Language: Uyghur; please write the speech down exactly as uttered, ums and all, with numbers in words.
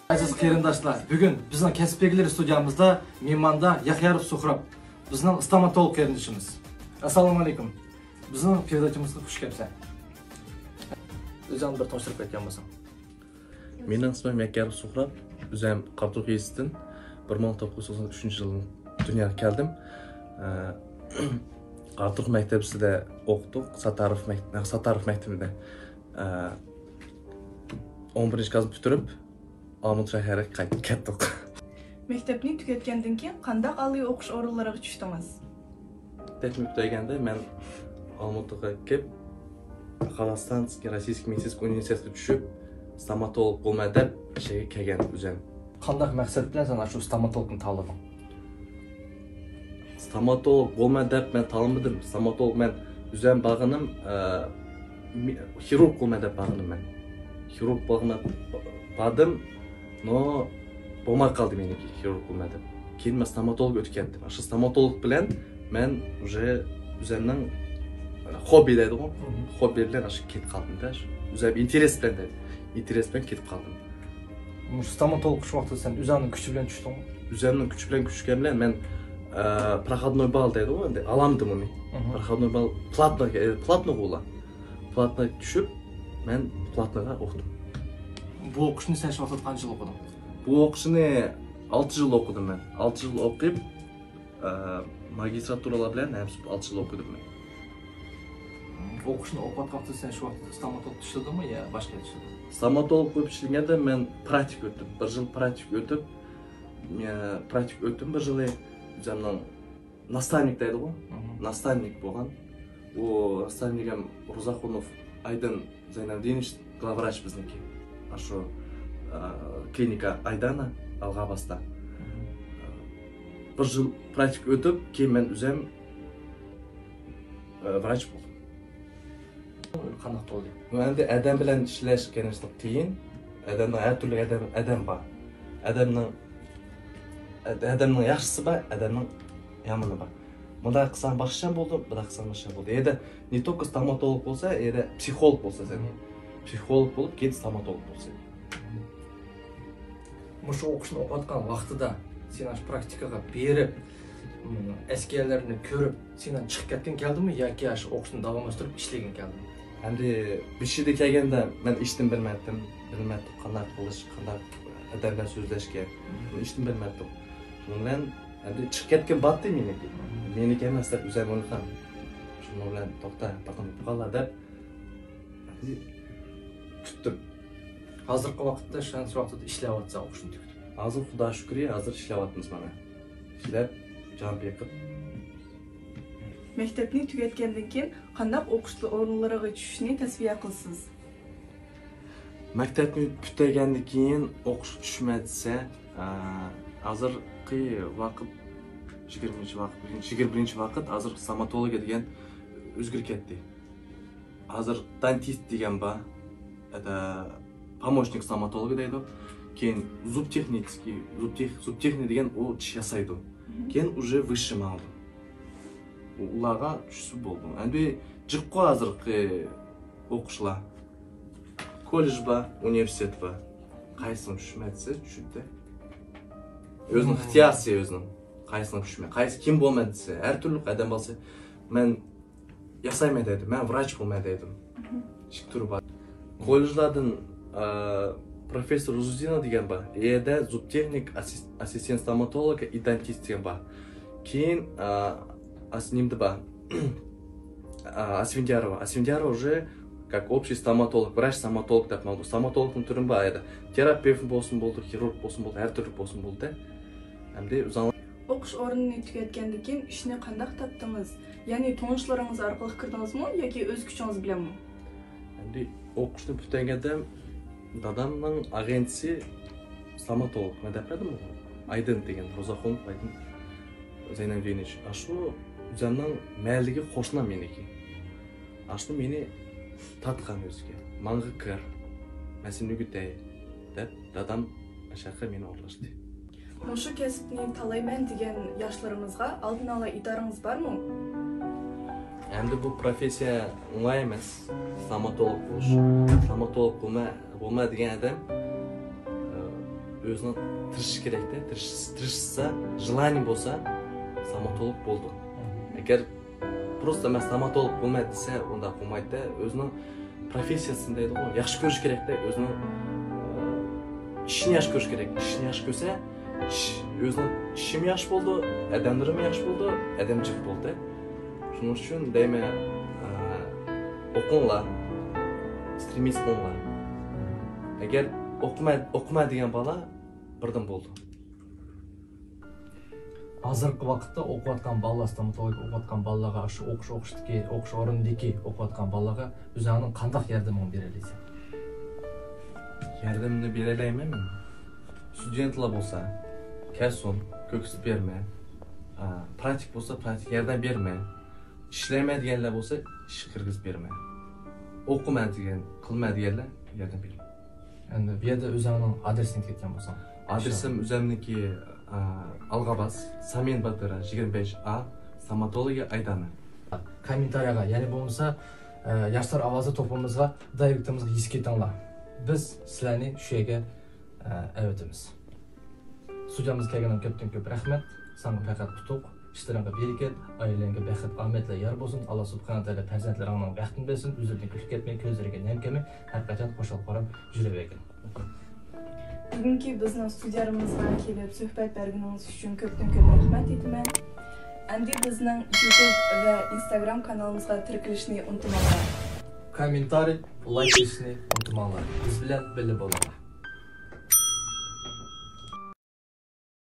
ئەزىز قېرىنداشلار، بۈگۈن بىزنىڭ كەسىپ ئىگىلىرى ستۇدىيەمىزدە مېھماندا يەھيا ئارىپ سۇھراپ، بىزنىڭ ستوماتولوگ قېرىندىشىمىز. ئەسسالامۇ ئەلەيكۇم. بىزنىڭ پېرداچىمىزغا خۇش كەپسەن. ئۆزۈڭنى بىر تونۇشتۇرۇپ ئۆتكەن بولساڭ. مېنىڭ ئىسمىم يەھيا ئارىپ سۇھراپ، ئۆزۈم قاراتۇرغا يېزىسىدىن، بىر مىڭ توققۇز يۈز توقسان ئۈچىنچى يىلى دۇنياغا كەلدىم. ئە، قاراتۇرغا مەكتەپسىدە ئوقۇدۇق، ساتارىف مەك-، ساتارىف مەكتىپىدە. ئە، ئون بىرىنچى كىلاسنى پۈتتۈرۈپ، ئالمۇتا شەھەرگە قايتىپ كەتتۇق. مەكتەپنى تۈگەتكەندىن كېيىن قانداق ئالىي ئوقۇش ئورۇنلىرىغا چۈشتىڭىز؟ مەكتەپنى پۈتتۈرگەندە مەن ئالمۇتىغا كېلىپ، قازاخستانسكىي روسىيسكىي медицинский университетке چۈشۈپ، ستوماتولوگ بولىمەن دەپ شەھەرگە كەلگەن ئۆزۈم. قانداق مەقسەت بىلەن سەن ئاشۇ ستوماتولوگنى تاللىدىڭ؟ ستوماتولوگ بولىمەن دەپ مەن تاللىمىدىم. ستوماتولوگ مەن ئۆزۈم بارغىنىم، ئە، مي-، خىرۇرگ بولىمەن دەپ بارغىنىم مەن. خىرۇرگ بولغىنىم باردىم، نو بولماي قالدى مېنىڭكى خىرۇرگ بولىمەن دەپ. كېيىن مەن ستوماتولوگ ئۆتۈپ كەتتىم. شۇ ستوماتولوگ بىلەن مەن ئۇژې ئۆزۈمنىڭ خوببى دەيدىغۇ، خوببى بىلەن ئاشۇ كېتىپ قالدىم دە. ئۆزۈم ئىنتېرېس بىلەن دەيدۇ. ئىنتېرېس بىلەن كېتىپ قالدىم. مۇشۇ ستوماتولوگ شۇ ۋاقىتتا سەن ئۆزۈڭنىڭ كۈچى بىلەن چۈشتۈڭمۇ؟ ئۆزۈمنىڭ كۈچى بىلەن چۈشكەن بىلەن مەن، ئە، проходной балл دەيدۇ، ئەمدى ئالامدىم ئۇنى. مھم. проходной балл платный، ئە، платный ئۇلار. платный چۈشۈپ، مەن платныيغا ئوقۇدۇم. بۇ ئوقۇشنى سەن شۇ ۋاقىتتا قانچە يىل ئوقۇدۇڭ؟ بۇ ئوقۇشنى ئالتە يىل ئوقۇدۇم مەن. ئالتە يىل ئوقۇپ، ئە، ماگىستراتۇرالار بىلەن ھەممىسى ئالتە يىل ئوقۇدۇم مەن. ئوقۇشنى ئوقۇۋاتقان ۋاقتىدا سەن شۇ ۋاقىتتا ستوماتولوگ ئىشلىدىڭمۇ يا باشقا ئىشلىدىڭ؟ ستوماتولوگ بولۇپ ئىشلىگەندە مەن پراكتىك ئۆتتۈم. بىر يىل پراكتىك ئۆتۈپ، ئە، پراكتىك ئۆتتۈم بىر يىلى. ئۆزۈمنىڭ ناستاۋنىك دەيدىغۇ، مھم. ناستاۋنىك بولغان. ئۇ ناستاۋنىكىم روزاخۇنوف ئايدىن زەينەلدىنوۋىچ، главврач بىزنىڭكى. ئاشۇ، ئە، كلىنىكا ئايدانا ئالغاباستا. مھم. بىر يىل پراكتىك ئۆتۈپ، كېيىن مەن ئۆزۈم، ئە، ۋراچ بولدۇم. قانداق بولدى؟ بۇ ئەمدى ئادەم بىلەن ئىشلەش كەنىشتىن قىيىن. ئادەمنىڭ ھەر تۈرلۈك ئادەم، ئادەم بار. ئادەمنىڭ، ئادەمنىڭ ياخشىسى بار، ئادەمنىڭ يامىنى بار. مۇنداق قىلساڭ باخشىچان بولىدۇ، مۇنداق قىلساڭ باخشىچان بولىدۇ. يەنە не только ستوماتولوگ بولسا، يەنە پسىخولوگ بولسا سەن. مم. پسىخولوگ بولۇپ، كېيىن ستوماتولوگ بولسا. مۇشۇ ئوقۇشنى ئوقۇۋاتقان ۋاقتىدا سېنىڭ شۇ پراكتىكىغا بېرىپ، مم، ئەسكەرلەرنى كۆرۈپ، سېنىڭ چىقىپ كەتكىڭ كەلدىمۇ ياكى شۇ ئوقۇشنى داۋاملاشتۇرۇپ ئىشلىگىڭ كەلدىمۇ؟ ئەمدى بېشىدا كەلگەندە مەن ھېچنېمە بىلمەيتتىم. بىلمەيتتىم قانداق قىلىش، قانداق ئادەم بىلەن سۆزلەشكە. مم. ھېچنېمە بىلمەيتتىم. شۇنىڭ بىلەن ئەمدى چىقىپ كەتكىنى باتتى مېنىڭكى. مم. مېنىڭكى ئەمەس دەپ ئۆزۈم ئويلىغان. شۇنىڭ بىلەن توختا، بىر قېتىم ئۇقۇپ قالار دەپ كۈتتۈم. ھازىرقى ۋاقىتتا شۇ، شۇ ۋاقىتتا ئىشلەۋاتىسەن ئوقۇشنى تۈگىتىپ. ھازىر خۇدا شۈكرى، ھازىر ئىشلەۋاتىمىز مانا. ئىشلەپ، جان بېقىپ. مەكتەپنى تۈگەتكەندىن كېيىن قانداق ئوقۇش ئورۇنلىرىغا چۈشۈشنى تەۋسىيە قىلىسىز؟ مەكتەپنى پۈتتۈرگەندىن كېيىن ئوقۇشقا چۈشمە دېسە، ئە، ھازىرقى ۋاقىت، يىگىرمىنچى ۋاقىت، يىگىرمە بىرىنچى ۋاقىت، ھازىر ستوماتولوگىيە دېگەن ئۆزگىرىپ كەتتى. ھازىر دانتىست دېگەن بار، ئەتە پوموچنىك ستوماتولوگى دەيدۇ. كېيىن زۇب تېخنىكىسكى، زۇب تېخ-، زۇب تېخنىك دېگەن ئۇ چىش ياسايدۇ. مھم. كېيىن ئۇژې ۋىششى ماڭىدۇ. ئۇلارغا چۈشسە بولدى. ئەمدى جىققۇ ھازىرقى ئوقۇشلار. كوللېج بار، ئۇنىۋېرسىتېت بار. قايسىغا چۈشمە دېسە، چۈشىدۇ. ئۆزىنىڭ مم. ئىختىيارى، ئۆزىنىڭ. قايسىغا چۈشمە، قايسى كىم بولىمەن دېسە، ھەر تۈرلۈك ئادەم بالىسى، مەن ياسايمەن دەيدۇ، مەن ۋراچ بولىمەن دەيدۇ. مم. ئىككى تۈرى بار. كوللېجلاردىن، ئە، پروفېسسور رۇزۇزىنا دېگەن بار. ئۇ يەردە زۇب تېخنىك، ئاسس-، ئاسسىستېنت ستوماتولوگىيە، ئى دانتىست دېگەن بار. كېيىن، ئە، ئاس-، نېمىدە بار؟ ئا، ئاسفەندىيارова. ئاسفەندىيارова уже как общий стоматолог، врач стоматолог دەپ ماڭىدۇ. ستوماتولوگنىڭ تۈرى بار ئەدە. تېراپېۋت بولسۇن بولدى، خىرۇرگ بولسۇن بولدى، ھەر تۈرلۈك بولسۇن بولدى. ئەمدى ئۆزۈڭلار. ئوقۇش ئورنىنى تۈگەتكەندىن كېيىن ئىشنى قانداق تاپتىڭىز؟ يەنى تونۇشلىرىڭىز ئارقىلىق كىردىڭىزمۇ ياكى ئۆز كۈچىڭىز بىلەنمۇ؟ ئەمدى ئوقۇشنى پۈتتۈرگەندە دادامنىڭ ئاغىنىسى ستوماتولوگ، مەن دەپ بەردىمغۇ، ئايدىن دېگەن، روزاخۇنوف ئايدىن زەينەلدىنوۋىچ. ئاشۇ ئۆزۈمنىڭ مەھەللىدىكى قوشنام مېنىڭكى. ئاشۇ مېنى تارتقان ئۆزىگە. ماڭا كىر، مەن سېنى ئۆگىتەي، دەپ دادام ئاشۇ ياققا مېنى ئورۇنلاشتى. مۇشۇ كەسىپنى تاللايمەن دېگەن ياشلىرىمىزغا ئالدىن ئالا ئېيتارىڭىز بارمۇ؟ ئەمدى بۇ پروفېسسىيە ئوڭاي ئەمەس. ستوماتولوگ بولۇش. ستوماتولوگ بولما، بولما دېگەن ئادەم، ئە، ئۆزىنىڭ تىرىشىشى كېرەكتە، تىرىش-، تىرىشسا، желание بولسا، стоматолог بولىدۇ. ئەگەر просто مەن стоматолог بولىمەن دېسە، ئۇنداق بولمايدۇ. ئۆزىنىڭ پروفېسسىيەسىنى دەيدىغۇ، ياخشى كۆرۈش كېرەكتە، ئۆزىنىڭ ئىشىنى ياخشى كۆرۈش كېرەك. ئىشىنى ياخشى كۆرسە، ئىش، ئۆزىنىڭ ئىشىمۇ ياخشى بولىدۇ، ئادەملىرىمۇ ياخشى بولىدۇ، ئادەم جىق بولىدۇ. شۇنىڭ ئۈچۈن دەيمەن، ئوقۇڭلار، стремиться قىلىڭلار. ئەگەر ئوقۇماي، ئوقۇماي دېگەن بالا بىردىن بولىدۇ. ھازىرقى ۋاقىتتا ئوقۇۋاتقان بالىلار، ستوماتولوگىيە ئوقۇۋاتقان بالىلارغا، شۇ ئوقۇش، ئوقۇشتىكى، ئوقۇش ئورنىدىكى ئوقۇۋاتقان بالىلارغا ئۆزۈڭنىڭ قانداق ياردىمىڭنى بېرەلەيسەن؟ ياردىمىنى بېرەلەيمەن مەن. ستۇدېنتلار بولسا، كەلسۇن، كۆرگۈزۈپ بېرىمەن. ئا، پراكتىك بولسا، پراكتىك ياردەم بېرىمەن. ئىشلەيمەن دېگەنلەر بولسا، ئىشقا كىرگۈزۈپ بېرىمەن. ئوقۇمەن دېگەن، قىلىمەن دېگەنلەر ياردەم بېرىمەن. ئەمدى بۇ يەردە ئۆزۈڭنىڭ ئادرېسىنى كەتكەن بولساڭ. ئادرېسىم ئۆزۈمنىڭكى، ئا، ئالغاباس، سامىن باتىرا، يىگىرمە بەش ئا، ستوماتولوگىيە ئايدانى. كوممېنتارىيەگە، يەنى بولمىسا، ئە، ياشلار ئاۋازى توپىمىزغا، دايرېكتىمىزغا يېزىپ كېتىڭلار. بىز سىلەرنى شۇ يەرگە، ئە، ئەۋېتىمىز. ستۇدىيەمىزگە كەلگىنىڭ كۆپتىن كۆپ رەھمەت. ساڭا پەقەت ئۇتۇق، ئىشلىرىڭغا بەرىكەت، ئائىلەڭگە بەخت، ئامەتلەر يار بولسۇن. ئاللا سۇبھانەھۇ تائالا پەرزەنتلىرىڭنىڭ بەختىنى بەرسۇن، ئۆزلىرىدىن كۈلۈپ كەتمەي، كۆزلىرىگە نەم كەلمەي، ھەر قاچان خۇشال-خۇرام يۈرۈۋەرگىن. بۈگۈنكى بىزنىڭ ستۇدىيەمىزغا كېلىپ سۆھبەت بەرگىنىڭىز ئۈچۈن كۆپتىن كۆپ رەھمەت ئېيتىمەن. ئەمدى بىزنىڭ يۇتۇب ۋە ئىنستاگرام كانىلىمىزغا تىركىلىشنى ئۇنتۇماڭلار. كوممېنتارىي، لايك قىلىشنى ئۇنتۇماڭلار. بىز بىلەن بىللە بولۇڭلار.